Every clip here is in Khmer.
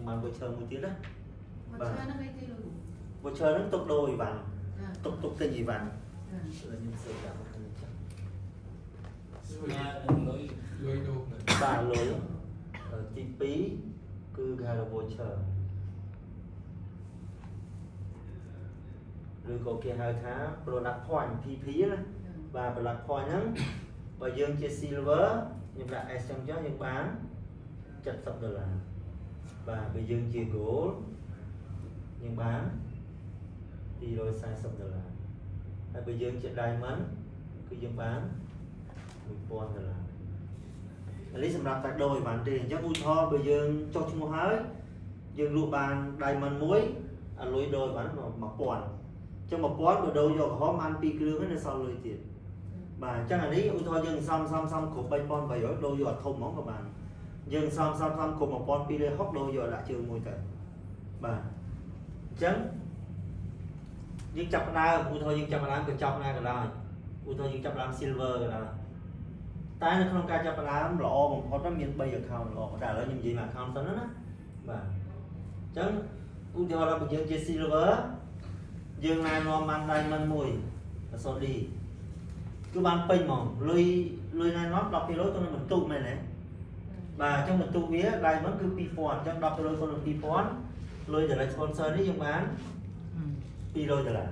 យើងបាន voucher មួយទៀតណា voucher ហ្នឹងអីគេលោក voucher ហ្នឹងទុកដូរអីវ៉ាន់ ចា ទុកទុកទិញអីវ៉ាន់ ចា ឥឡូវខ្ញុំសេដាក់មកខាងនេះចា ស្មើនឹងលុយ លុយដូរនៅ បាទលុយទី2គឺគេហៅថា voucher ឬក៏គេហៅថា product point PP ណាបាទ product point ហ្នឹងបើយើងជា silver ខ្ញុំដាក់ S ចឹងចុះយើងបាន70ដុល្លារបាទបើយើងជា gold យើងបាន240ដុល្លារហើយបើយើងជា diamond គឺយើងបាន1000ដុល្លារអានេះសម្រាប់តែដូរអីវ៉ាន់ទេអញ្ចឹងឧទាហរណ៍បើយើងចុះឈ្មោះហើយយើងលក់បាន diamond មួយអាលុយដូរអីវ៉ាន់1000អញ្ចឹង1000បើដូរយកក្រហមបាន2គ្រឿងហើយនៅសល់លុយទៀតបាទអញ្ចឹងអានេះឧទាហរណ៍យើងសំសំសំគ្រប់3800ដូរយកអាធំហ្មងក៏បានយើងសំសំសំគ្រប់1260ដូរយកដាក់ជើងមួយទៅបាទអញ្ចឹងយើងចាប់ផ្ដើមឧទាហរណ៍យើងចាប់ផ្ដើមកញ្ចប់ណាក៏ដោយឧទាហរណ៍យើងចាប់ផ្ដើម silver ក៏ដោយតែនៅក្នុងការចាប់ផ្ដើមល្អបំផុតហ្នឹងមាន3 account ល្អតែឥឡូវខ្ញុំនិយាយមួយ account សិនណាបាទអញ្ចឹងឧទាហរណ៍ថាបើយើងជា silver យើងណែនាំបាន diamond មួយអក្សរ D គឺបានពេញហ្មងលុយលុយណែនាំ10%ទៅនឹងបន្ទុកមែនទេបាទអញ្ចឹងបន្ទុកវា diamond គឺ2000អញ្ចឹង10%ទៅនឹង2000លុយ direct sponsor នេះយើងបាន200ដុល្លារ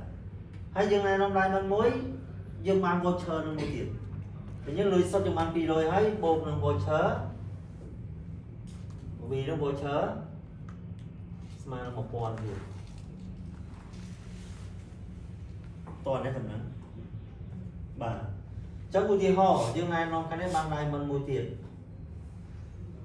ហើយយើងណែនាំ diamond មួយយើងបាន voucher នឹងមួយទៀតអញ្ចឹងលុយសុទ្ធយើងបាន200ហើយបូកនឹង voucher V នឹង voucher ស្មើនឹង1000ទៀតតោះនេះតំណឹងបាទអញ្ចឹងឧទាហរណ៍យើងណែនាំខាងនេះបាន diamond មួយទៀត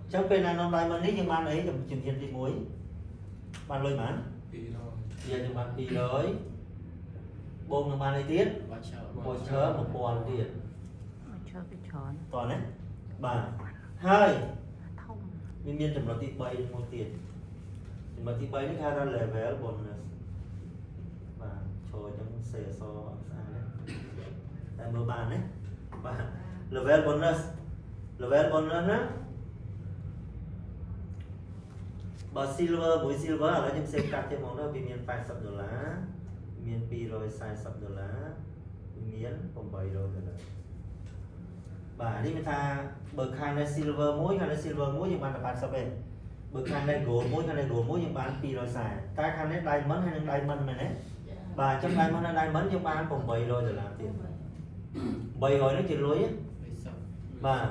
អញ្ចឹងពេលណែនាំ diamond នេះយើងបានអីជំហានទី1បានលុយប៉ុន្មាន 200 យើងបាន200បូកនឹងបានអីទៀត voucher voucher 1000ទៀត voucher គេច្រើន តោះណាបាទហើយ ធំ វាមានចំណុចទី3មួយទៀតចំណុចទី3នេះគេហៅថា level bonus បាទចូលអញ្ចឹងសេអក្សរអត់ស្អាតទេតែមើលបានណាបាទ level bonus level bonus ណាបើ silver មួយ silver ឥឡូវខ្ញុំសេកាត់ទៀតហ្មងទៅវាមាន80ដុល្លារមាន240ដុល្លារមាន800ដុល្លារបាទនេះមានថាបើខាងនេះ silver មួយខាងនេះ silver មួយយើងបានតែ80ទេបើខាងនេះ gold មួយខាងនេះ gold មួយយើងបាន240តែខាងនេះ diamond ហើយនឹង diamond មែនទេបាទអញ្ចឹង diamond និង diamond យើងបាន800ដុល្លារទៀត800នេះជាលុយណា លុយសុទ្ធ បាទ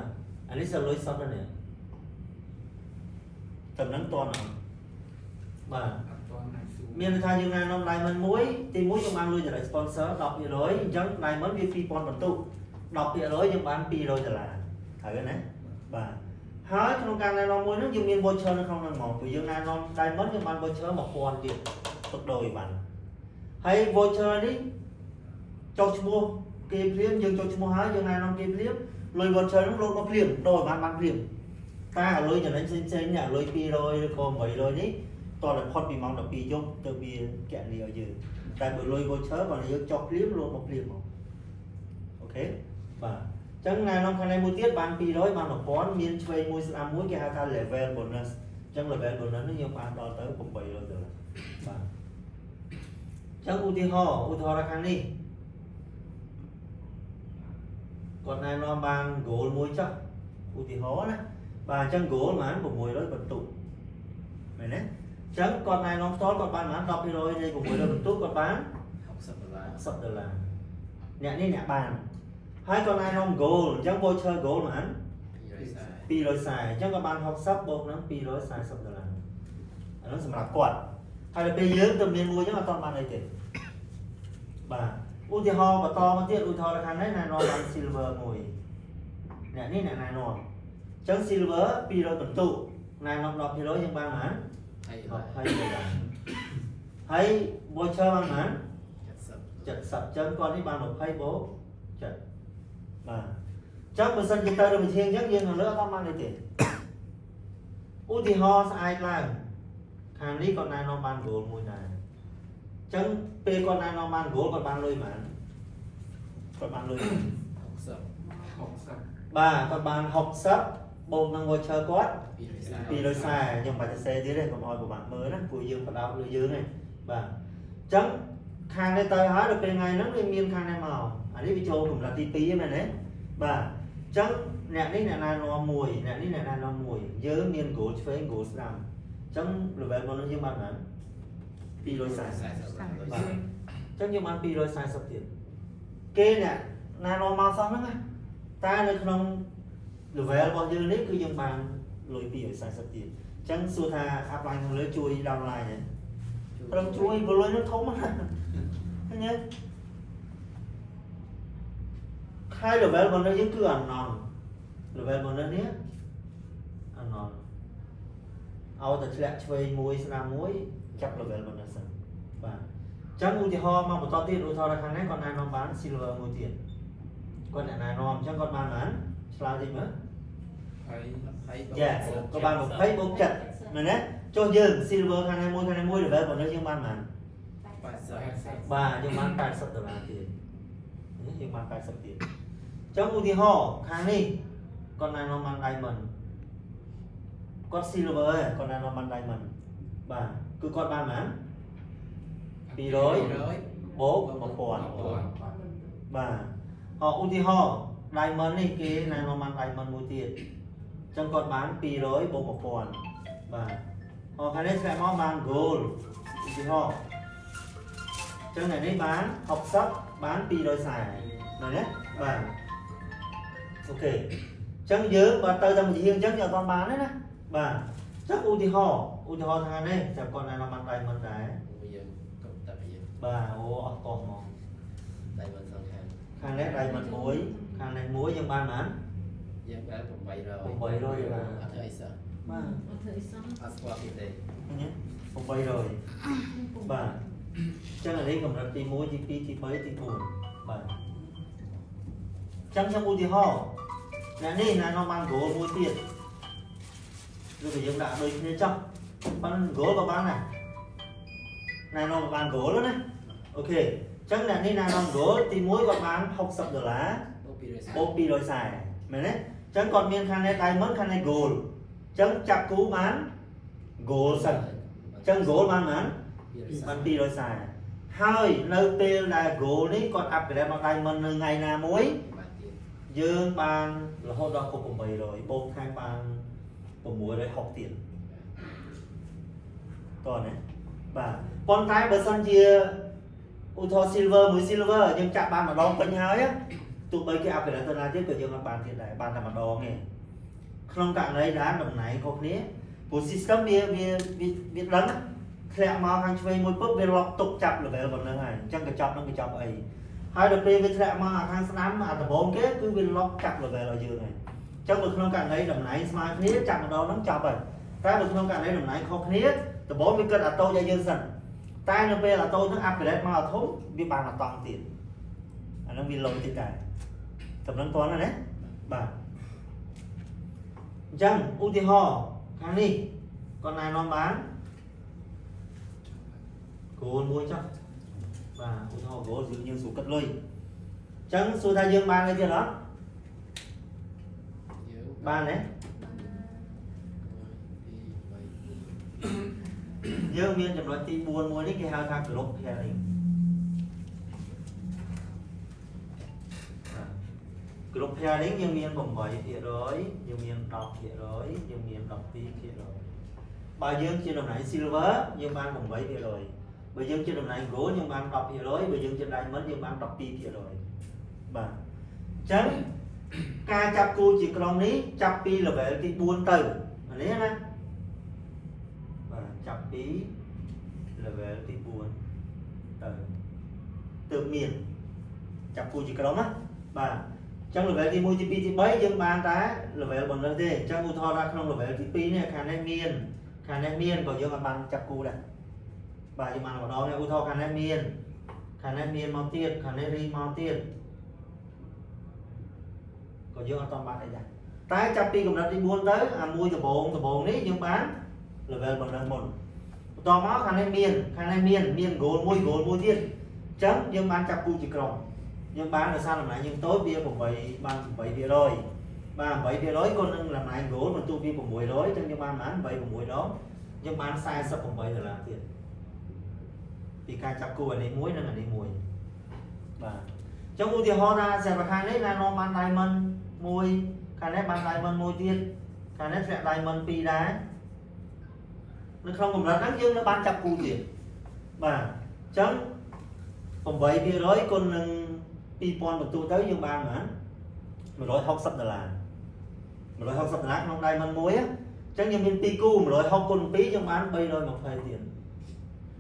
អានេះសិលុយសុទ្ធណាស់នេះតំណឹងតន់អត់បាទ អត់ទាន់អាចសួរ មានន័យថាយើងណែនាំ diamond មួយទីមួយយើងបានលុយจาก sponsor 10%អញ្ចឹង diamond វា2000បន្ទុក10%យើងបាន200ដុល្លារត្រូវទេណាបាទហើយក្នុងការណែនាំមួយហ្នឹងយើងមាន voucher នៅក្នុងហ្នឹងហ្មងព្រោះយើងណែនាំ diamond យើងបាន voucher 1000ទៀតទុកដូរអីវ៉ាន់ហើយ voucher នេះចុះឈ្មោះគេភ្លាមយើងចុះឈ្មោះហើយយើងណែនាំគេភ្លាមលុយ voucher ហ្នឹងលោតមកភ្លាមដូរឲ្យបានបានភ្លាមតែអាលុយចំណេញផ្សេងផ្សេងនេះអាលុយ200ឬក៏800នេះតោះតែផុតពីម៉ោង12យប់ទៅវាកណនីឲ្យយើងតែបើលុយ voucher បើយើងចុះភ្លាមលោតមកភ្លាមមក OK បាទអញ្ចឹងណែនាំខាងនេះមួយទៀតបាន200បាន1000មានឆ្វេងមួយស្ដាំមួយគេហៅថា level bonus អញ្ចឹង level bonus នេះយើងបានដល់ទៅ800ដុល្លារបាទអញ្ចឹងឧទាហរណ៍ឧទាហរណ៍ថាខាងនេះគាត់ណែនាំបាន gold មួយចុះឧទាហរណ៍ណាបាទអញ្ចឹង gold ប្រហែល600បន្ទុកមែនទេអញ្ចឹងគាត់ណែនាំផ្ទាល់គាត់បានប្រហែល10%នៃ600បន្ទុកគាត់បាន 60ដុល្លារ 60ដុល្លារអ្នកនេះអ្នកបានហើយគាត់ណែនាំ gold អញ្ចឹង voucher gold ប្រហែល 240 240អញ្ចឹងក៏បាន60បូកនឹង240ដុល្លារអានោះសម្រាប់គាត់ហើយដល់ពេលយើងទៅមានមួយអញ្ចឹងអត់ទាន់បានអីទេបាទឧទាហរណ៍បន្តមកទៀតឧទាហរណ៍ខាងនេះណែនាំបាន silver មួយអ្នកនេះអ្នកណែនាំអញ្ចឹង silver 200បន្ទុកណែនាំ10%យើងបានប៉ុន្មាន ហើយ 20ដុល្លារហើយ voucher បានប៉ុន្មាន 70 70អញ្ចឹងគាត់នេះបាន20បូក7បាទអញ្ចឹងបើសិនជាទៅរវិធានអញ្ចឹងយើងខាងលើអត់បានអីទេឧទាហរណ៍ស្អែកឡើងខាងនេះគាត់ណែនាំបាន gold មួយដែរអញ្ចឹងពេលគាត់ណែនាំបាន gold គាត់បានលុយប៉ុន្មានគាត់បានលុយប៉ុន្មាន 60 60 បាទគាត់បាន60 បូកនឹង voucher គាត់ 240 240ខ្ញុំបាច់ទៅសេទៀតទេកុំឲ្យពិបាកមើលណាព្រោះយើងបដោតលើយើងឯងបាទអញ្ចឹងខាងនេះទៅហើយដល់ពេលថ្ងៃហ្នឹងវាមានខាងនេះមកអានេះវាចូលកម្រិតទី2ហ្នឹងមែនទេបាទអញ្ចឹងអ្នកនេះអ្នកណែនាំមួយអ្នកនេះអ្នកណែនាំមួយយើងមាន gold ឆ្វេង gold ស្ដាំអញ្ចឹង level របស់នឹងយើងបានប៉ុន្មាន240 បាទអញ្ចឹងយើងបាន240ទៀតគេអ្នកណែនាំមកសោះហ្នឹងណាតែនៅក្នុង level របស់យើងនេះគឺយើងបានលុយ240ទៀតអញ្ចឹងសួរថា upline ខាងលើជួយ downline ទេប្រឹងជួយព្រោះលុយនោះធំណាស់ឃើញទេខែ level របស់យើងគឺអាណន់ level របស់នេះអាណន់ឲ្យតែធ្លាក់ឆ្វេងមួយស្ដាំមួយចាប់ level របស់នេះសិនបាទអញ្ចឹងឧទាហរណ៍មកបន្តទៀតឧទាហរណ៍ខាងនេះគាត់ណែនាំបាន silver មួយទៀតគាត់អ្នកណែនាំអញ្ចឹងគាត់បានប៉ុន្មានឆ្លើយតិចមើល ហើយ 20 យ៉ាក៏បាន20បូក7មែនទេចុះយើង silver ខាងនេះមួយខាងនេះមួយ level របស់នេះយើងបានប៉ុន្មាន 80 បាទយើងបាន80ដុល្លារទៀតនេះយើងបាន80ទៀតអញ្ចឹងឧទាហរណ៍ខាងនេះគាត់ណែនាំបាន diamond គាត់ silver ឯងគាត់ណែនាំបាន diamond បាទគឺគាត់បានប៉ុន្មាន200បូក1000បាទអឧទាហរណ៍ diamond នេះគេណែនាំបាន diamond មួយទៀតអញ្ចឹងគាត់បាន200បូក1000បាទអខាងនេះធ្លាក់មកបាន gold ឧទាហរណ៍ ចឹងថ្ងៃនេះបាន60បាន240មែនទេបាទ OK ចឹងយើងបើទៅតែមួយជាងចឹងយើងអត់បានទេណាបាទចឹងឧទាហរណ៍ឧទាហរណ៍ថានេះចាំគាត់ណែនាំបាន diamond ដែរ យើងកុំតែយើង បាទអូអស់កោះហ្មង diamond សងខាង ខាងនេះ diamond មួយខាងនេះមួយយើងបានប៉ុន្ យើងបាន800 មាន800បាទ អត់ធ្វើអីសោះ បាទ អត់ធ្វើអីសោះ អត់ស្គាល់គេទេ ឃើញទេ800បាទចឹងអានេះកម្រិតទី1ទី2ទី3ទី4បាទចឹងខ្ញុំឧទាហរណ៍អ្នកនេះណែនាំបាន gold មួយទៀតឬក៏យើងដាក់ដូចគ្នាចុះប៉ុន្តែ gold ក៏បានដែរណែនាំក៏បាន gold ណា OK ចឹងអ្នកនេះណែនាំ gold ទី1គាត់បាន60ដុល្លារប ូក240 បូក240មែនទេចឹងគាត់មានខាងនេះ diamond ខាងនេះ gold ចឹងចាប់គូបាន gold សិនចឹង gold បានប៉ុន្មាន បាន240ហើយនៅពេលដែល gold នេះគាត់ upgrade មក diamond នៅថ្ងៃណាមួយ បានទៀត យើងបានរហូតដល់គ្រប់800បូកថែមបាន660ទៀតតោះណាបាទប៉ុន្តែបើសិនជាឧទាហរណ៍ silver មួយ silver យើងចាក់បានម្ដងពេញហើយណាទោះបីគេ upgrade ទៅណាទៀតក៏យើងអត់បានទៀតដែរបានតែម្ដងទេក្នុងករណីដែលតំណែងខុសគ្នាព្រោះ system វាវាវាវាដឹងណាធ្លាក់មកខាងឆ្វេងមួយពុបវា lock ទុកចាប់ level ប៉ុណ្ណឹងហើយអញ្ចឹងកញ្ចប់ហ្នឹងកញ្ចប់អីហើយដល់ពេលវាធ្លាក់មកអាខាងស្ដាំអាដំបូងគេគឺវា lock ចាប់ level ឲ្យយើងហើយអញ្ចឹងនៅក្នុងករណីតំណែងស្មើគ្នាចាប់ម្ដងហ្នឹងចាប់ហើយតែនៅក្នុងករណីតំណែងខុសគ្នាដំបូងវាគិតអាតូចឲ្យយើងសិនតែនៅពេលអាតូចហ្នឹង upgrade មកអាធំវាបានអាតង់ទៀតអាហ្នឹងវាលុយទៀតដែរតំណឹងតន់ណាណាបាទអញ្ចឹងឧទាហរណ៍ខាងនេះគាត់ណែនាំបាន gold មួយចុះបាទឧទាហរណ៍ gold យើងយើងស្រួលគិតលុយអញ្ចឹងសួរថាយើងបានអីទៀតអត់ យើង បានទេយើងមានចំណុចទី4មួយនេះគេហៅថា group pairing បាទ group pairing យើងមាន8%យើងមាន10%យើងមាន12%បើយើងជាតំណែង silver យើងបាន8%បើយើងជាតំណែង gold យើងបាន10%បើយើងជា diamond យើងបាន12%បាទអញ្ចឹងការចាប់គូជាក្រុមនេះចាប់ពី level ទី4ទៅអានេះណាបាទចាប់ពី level ទី4ទៅទើបមានចាប់គូជាក្រុមណាបាទអញ្ចឹង level ទី1ទី2ទី3យើងបានតែ level ប៉ុណ្ណឹងទេអញ្ចឹងឧទាហរណ៍ថាក្នុង level ទី2នេះខាងនេះមានខាងនេះមានក៏យើងអត់បានចាប់គូដែរបាទយើងបានម្ដងនេះឧទាហរណ៍ខាងនេះមានខាងនេះមានមកទៀតខាងនេះរីមកទៀតក៏យើងអត់តបានអីដែរតែចាប់ពីកម្រិតទី4ទៅអាមួយដំបងដំបងនេះយើងបាន level ប៉ុណ្ណឹងមុនបន្តមកខាងនេះមានខាងនេះមានមាន gold មួយ gold មួយទៀតអញ្ចឹងយើងបានចាប់គូជាក្រុមយើងបានដោយសារតំណែងយើងតូចវា8បាន8% បាទ8%គុណនឹងតម្លៃ gold បន្ទូវា600អញ្ចឹងយើងបានប៉ុន្មាន8 6ដងយើងបាន48ដុល្លារទៀតពីការចាប់គូអានេះមួយនិងអានេះមួយបាទអញ្ចឹងឧទាហរណ៍ថាសម្រាប់ខាងនេះណានាំបាន diamond មួយខាងនេះបាន diamond មួយទៀតខាងនេះធ្លាក់ diamond ពីរដែរនៅក្នុងកម្រិតហ្នឹងយើងនៅបានចាប់គូទៀតបាទអញ្ចឹង8%គុណនឹង2000បន្ទូទៅយើងបានប៉ុន្មាន160ដុល្លារ160ដុល្លារក្នុង diamond មួយអញ្ចឹងយើងមាន2គូ160គុណ2យើងបាន320ទៀត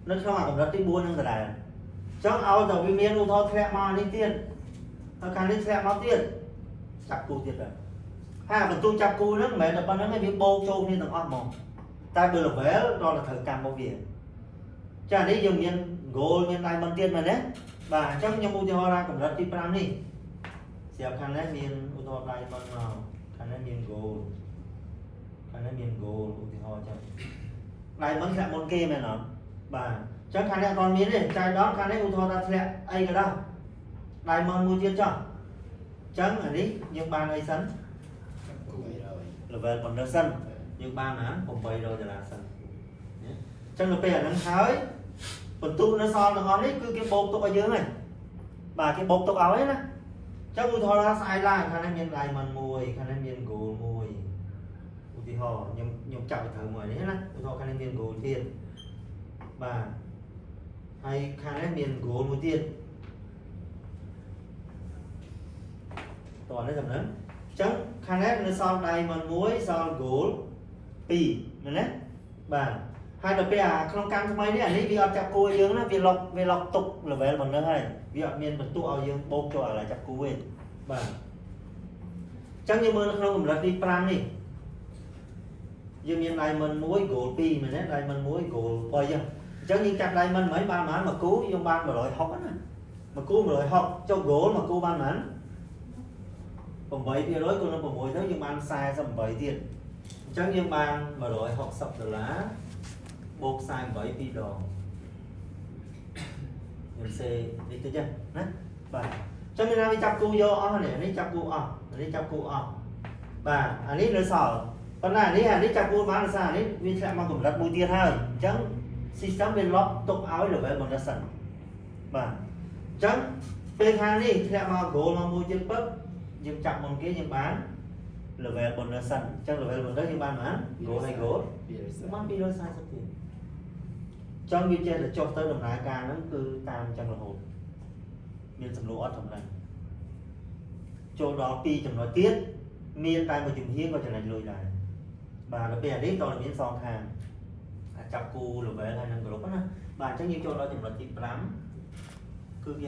នៅក្នុងអាកម្រិតទី4ហ្នឹងដដែលអញ្ចឹងឲ្យតែវាមានឧទាហរណ៍ធ្លាក់មកនេះទៀតហើយខាងនេះធ្លាក់មកទៀតចាប់គូទៀតដែរហើយអាបន្ទូចាប់គូហ្នឹងមិនមែនតែប៉ុណ្្នឹងទេវាបូកចូលគ្នាទាំងអស់ហ្មងតែបើ level ដល់តែត្រូវកម្មមកវាចានេះយើងមាន gold មាន diamond ទៀតមែនទេបាទអញ្ចឹងខ្ញុំឧទាហរណ៍ថាកម្រិតទី5នេះស្រាប់ខាងនេះមានឧទាហរណ៍ diamond មកខាងនេះមាន gold ខាងនេះមាន gold ឧទាហរណ៍អញ្ចឹង diamond ធ្លាក់មុនគេមែនអត់បាទអញ្ចឹងខាងនេះអត់មានទេចាយដល់ខាងនេះឧទាហរណ៍ថាធ្លាក់អីក៏ដោយ diamond មួយទៀតចុះអញ្ចឹងអានេះយើងបានអីសិន ចាប់គូ 800 level bonus សិនយើងបានណា800ដុល្លារសិនអញ្ចឹងទៅពេលអាហ្នឹងហើយបន្ទុកនៅសល់ទាំងអស់នេះគឺគេបូកទុកឲ្យយើងហើយបាទគេបូកទុកឲ្យណាអញ្ចឹងឧទាហរណ៍ថាស្អែកឡើងខាងនេះមាន diamond មួយខាងនេះមាន gold មួយឧទាហរណ៍ខ្ញុំខ្ញុំចាប់ទៅត្រូវមួយនេះណាឧទាហរណ៍ខាងនេះមាន gold ទៀតបាទហើយខាងនេះមាន gold មួយទៀតតោះនេះចំណឹងអញ្ចឹងខាងនេះនៅសល់ diamond មួយសល់ gold 2មែនទេបាទហើយដល់ពេលអាក្នុងកម្មថ្មីនេះអានេះវាអត់ចាប់គូឲ្យយើងណាវា lock វា lock ទុក level ប៉ុណ្ណឹងហើយវាអត់មានបន្ទុកឲ្យយើងបូកចូលអាឡ័យចាប់គូទេបាទអញ្ចឹងយើងមើលនៅក្នុងកម្រិតទី5នេះយើងមាន diamond 1 gold 2មែនទេ diamond 1 gold 3អញ្ចឹងអញ្ចឹងយើងចាប់ diamond មិនបានប៉ុន្មានមួយគូយើងបាន160ណាមួយគូ160ចុះ gold មួយគូបានប៉ុន្មាន8%គុណនឹង6ទៅយើងបាន48ទៀតអញ្ចឹងយើងបាន160ដុល្លារបូក48ពីរដងខ្ញុំសេនេះតិចណាបាទអញ្ចឹងមានណាវាចាប់គូយកអស់នេះនេះចាប់គូអស់នេះចាប់គូអស់បាទអានេះនៅសល់ប៉ុន្តែអានេះអានេះចាប់គូបានដោយសារអានេះវាធ្លាក់មកកម្រិតមួយទៀតហើយអញ្ចឹង system វា lock ទុកឲ្យ level bonus សិនបាទអញ្ចឹងពេលខាងនេះធ្លាក់មក gold មកមួយទៀតពឹបយើងចាប់មុនគេយើងបាន level bonus សិនអញ្ចឹង level bonus យើងបានប៉ុន្មាន gold ហើយ gold បាន240ទៀតចង់វាចេះតែចុះទៅដំណើរការហ្នឹងគឺតាមអញ្ចឹងរហូតមានសំណួរអត់ចំណេញចូលដល់2ចំណុចទៀតមានតែមួយជំហានក៏ចំណេញលុយដែរបាទដល់ពេលអានេះតើមានសងខាងអាចចាប់គូ level ហើយនឹងគ្រប់ណាបាទអញ្ចឹងយើងចូលដល់ចំណុចទី5គឺគេ